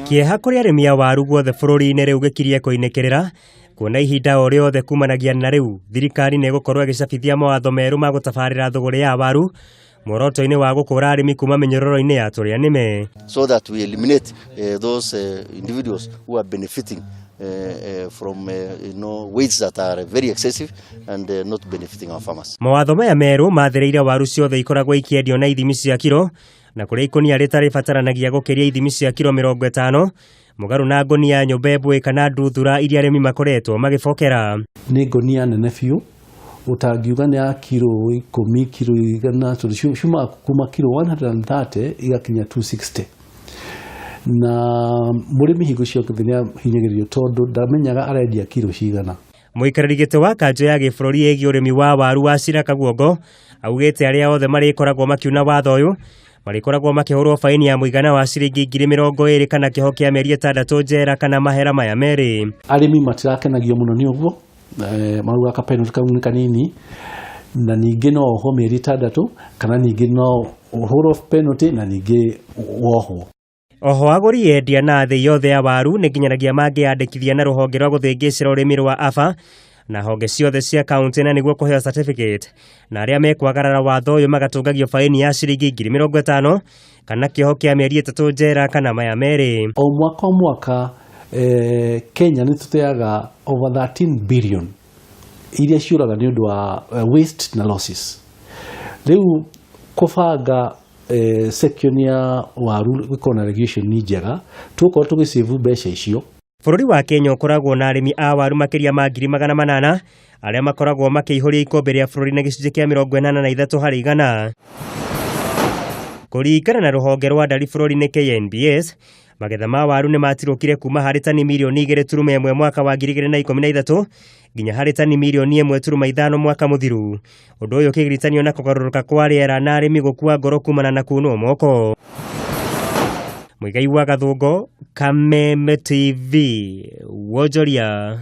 Kĩeha kũrĩ arĩmi a waru guothe bũrũri-inĩ rĩu gĩkirie kũinĩkĩrĩra kuona ihinda o rĩothe kumanagia na rĩu thirikari nĩ ĩgũkorwo ĩgĩcabithia mawatho merũ ma gũtabarĩra thũgũrĩ ya waru muoroto-inĩ wa gũkũra arĩmi kuma mĩnyororo-inĩ ya tũrĩa nĩme. So that we eliminate those individuals who are benefiting from weights that are very excessive and not benefiting our farmers. Mawatho maya merũ mathĩrĩire waru ciothe ikoragwo ikĩendio na ithimi cia kiro na kũrĩa ikũnia rĩtarĩbataranagia gũkĩria ithimi cia kiro 50 mũgarũ na ngũnia nyũmbembwe kana nduthura iria arĩmi makoretwo magĩbokera. Nĩ ngũnia nene biũ ũtangiuga nĩ ya kiro 10, kiro 100, tondũ ciumaga kuma kiro 130 igakinya 260, na mũrĩmi hingo ciothe nĩ ahinyagĩrĩrio tondũ ndamenyaga arendia kiro cigana. Mũikarĩri gĩtĩ wa kanjũ ya gĩbũrũri ĩgiĩ ũrĩmi wa waru wa Cira Kaguongo augĩte arĩa othe marĩkoragwo makiuna watho ũyũ marĩkoragwo makĩhũrwo baini ya mũigana wa ciringi 20,000 kana kĩoho kĩa mĩeri 6 njera kana mahera maya merĩ. Arĩmi matirakenagio mũno nĩ ũguo, marauga ka penalty kau nĩ kanini, na ningĩ no ohwo mĩeri 6 kana ningĩ no ũhũrwo penalty na ningĩ wohwo. Oho agũri, endia na thĩ yothe ya waru nĩ nginyanagia mangĩyandĩkithia na rũhonge rwa gũthĩngĩcĩra ũrĩmi rwa AFA na honge ciothe cia kaunti na nĩguo kũheo certificate, na arĩa mekwagarara watho ũyũ magatũngagio baini ya ciringi 50,000 kana kĩoho kĩa mĩeri 3 njera kana maya merĩ. O mwaka o mwaka, Kenya nĩ tũteaga over 13 billion iria ciũraga nĩ ũndũ wa waste na losses. Rĩu kũbanga section ya waru gũkorwo na regulation njega, tũgũkorwo tũgĩsave mbeca icio. Bũrũri wa Kenya ũkoragwo na arĩmi a waru makĩria ma 800,000 arĩa makoragwo makĩihũria ikũmbĩ rĩa bũrũri na gĩcunjĩ kĩa 83 harĩ igana. Kũringana na rũhonge rwa ndari bũrũri-inĩ KNBS, magetha ma waru nĩ matirũkire kuma harĩ tani mirioni 2.1 mwaka wa 2013 nginya harĩ tani mirioni 1.5 mwaka mũthiru. Ũndũ ũyũ ũkĩgiritanio na kũgarũrũka kwa rĩera na arĩmi gũkua ngoro kumana na kunwo moko. Mũigai wa Gathũngo, Kameme TV, Wonjoria.